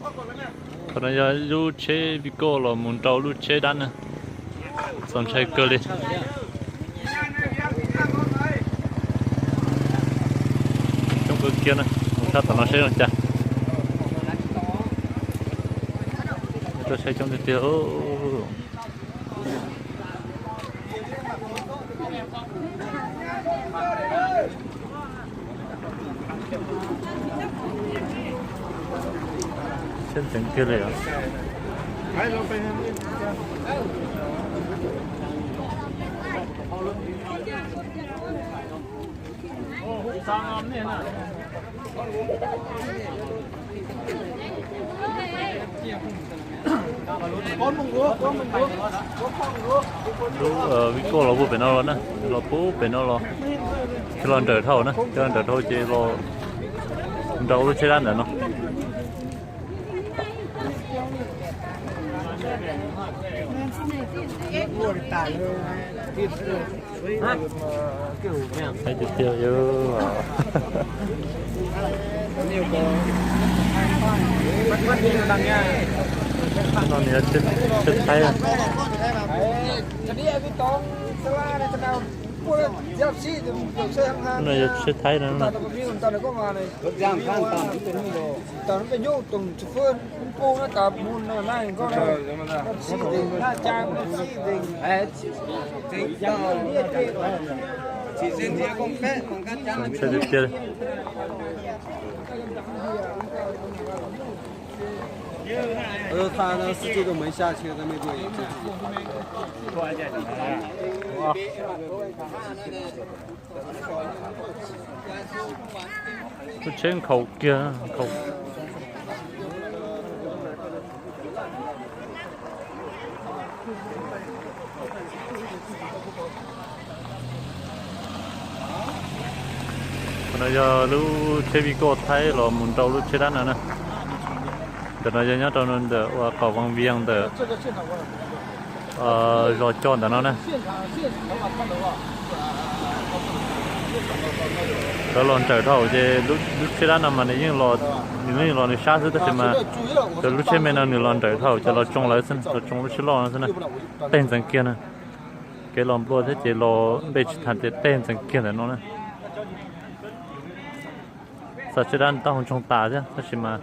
Qhov no yog lub tsheb Vigo los mus rau lub tsheb dab na. Txaus ntshai kawg li. Coob kawg kiag na, mus sab tom no saib zoo cas. Tuaj saib coob tiag tiag. Tsheb ntxeev kiag li os. Lub Vigo los puag pem no los na, los puag pem no los, thiaj los nrawm dhau na, thiaj los nrawm dhau ces los nrau lub tsheb dab ntawm no. Hais tiag tiag. No nws yog tsheb Thaib. No yog tsheb Thaib no. Ntshai tiag tiag. 他说他那司机都没下车，在那坐一坐。 Lub tsheb nkhaus kiag, nkhaus. Qhov no yog lub tsheb Vigo Thaib los mus rau lub tsheb dab no na. Ntawm no yog nyob rau ntawm uas qaum Vaj Viaj ntawm zos co ntawm no na. Lawv los nrawm dhau ces lub tsheb dab no mas nws yeej los, nws yeej los nws sab xwb tab sis mas cov lub tsheb me no nws los nrawm dhau ces los tsoo lawv xwb, los tsoo lub tsheb loj no xwb na. Tej ntxeev kiag na. Kev los nplua thiab ces los npe tsis tham tias tej ntxeev kiag ntawm no na. Txawm tsheb dab taub hau ntsoog tas thiab tab sis mas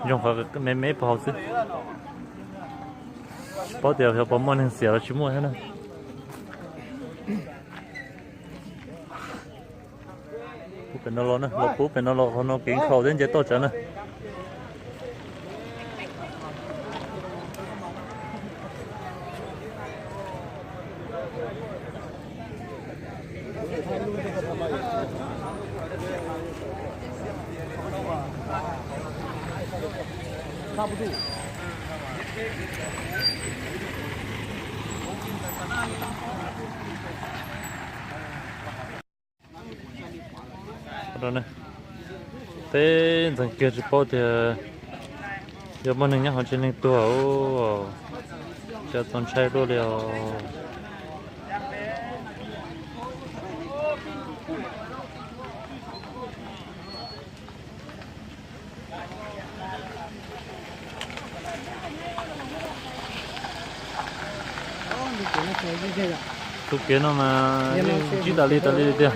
ntsoog qhov me me puag hauv xwb. Tsis paub tias yog puas muaj neeg xiam los tsis muaj thiab na. Puag pem no los na, los puag pem no los qhov no kev nkhaus thiab nce toj tsawv na. Tej ntxeev kiag tsis paub tias yog muaj neeg nyob qhov tsev neeg tuag, cas txaus ntshai luaj li os. Tus kev no mas yeej ntsib tas li tas li tiag.